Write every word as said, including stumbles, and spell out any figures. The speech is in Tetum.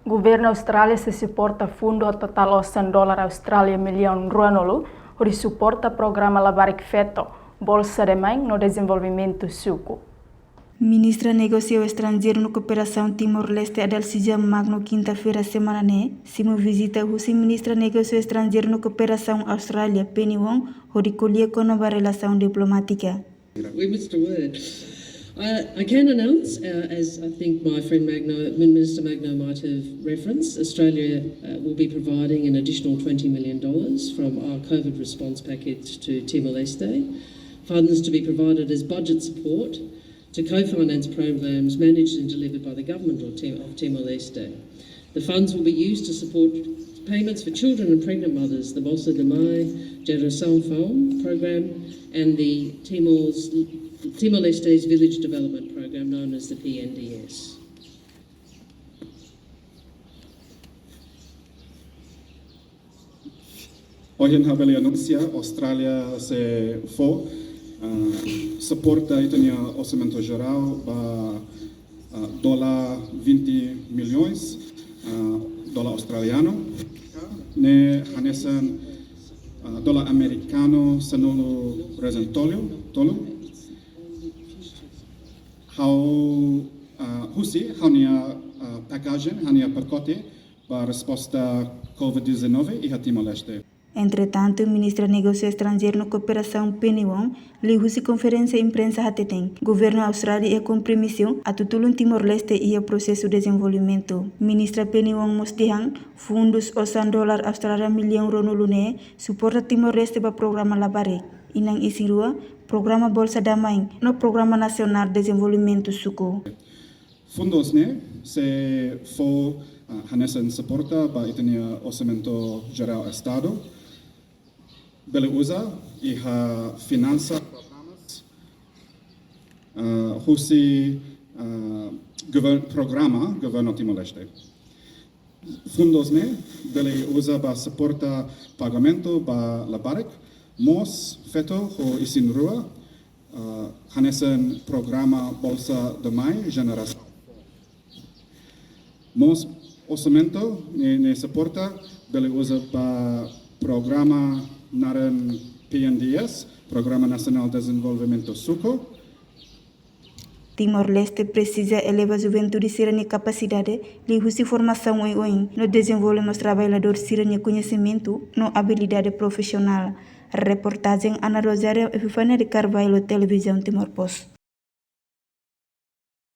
Governu Austrália sei suporta fundu totál osan dolar Austrália millaun ruanulu, hodi suporta programa labarik feto, Bolsa da Mãe no dezenvolvimentu suku. Ministra Negósiu Estranjeiru no Kooperasaun Timor-Leste Adalcísia Magno kinta-feira semana ne'e simu vizita husi Ministra Negósiu Estranjeiru no Kooperasaun Austrália Penny Wong hodi ko'alia kona-ba relasaun diplomátika. We missed a word. Uh, I can announce, uh, as I think my friend Magno, Minister Magno might have referenced, Australia, uh, will be providing an additional twenty million dollars from our COVID response package to Timor-Leste. Funds to be provided as budget support to co-finance programs managed and delivered by the government or Tim-, of Timor-Leste. The funds will be used to support payments for children and pregnant mothers, the Bolsa da Mãe Geração Foun program, and the Timor's, Timor-Leste's Village Development Program, known as the P N D S. Ohin ha'u bele anunsia, Austrália sei fó, ah, suporta ita-nia orsamentu jerál ba, ah, dolar vinte milhões, ah, dolar australiano. Ne'e hanesan, ah, dolar amerikano sanulu-resin-tolu, tolu. Ha'u, ah, husi ha'u-nia, ah, packaging, ha'u-nia pakote ba resposta COVID dezanove iha Timor-Leste. Entretantu, Ministra Negósiu Estranjeiru no Kooperasaun Penny Wong, liuhusi konferénsia imprensa hateten, Governu Austrália iha kompromisu atu tulun Timor-Leste iha prosesu dezenvolvimentu. Ministra Penny Wong mós dehan, fundus osan dolar Austrália millaun ruanulu ne'e suporta Timor-Leste ba programa labarik, inan isin-rua, programa Bolsa da Mãe, no Programa Nasionál Dezenvolvimentu Suku. Fundus ne'e sei fó, ah, hanesan suporta ba ita-nia orsamentu jerál Estadu. Bele uza iha finansa programas, ah, husi, ah, govern-, programa Governu Timor-Leste. Fundus ne'e bele uza ba suporta pagamentu ba labarik, mós feto ho isin-rua, ah, hanesan programa Bolsa da Mãe Geração. Mós orsamentu ne'e, ne'e suporta bele uza ba programa naran P N D S, Programa Nasionál Dezenvolvimentu Suku. Timor-Leste presiza eleva juventude sira-nia kapasidade, liuhusi formasaun oioin, no dezenvolve mós traballadór sira-nia koñesimentu no abilidade profisionál. Reportajen Ana Rosário, Epifania de Carvalho, Televizaun Timor Post.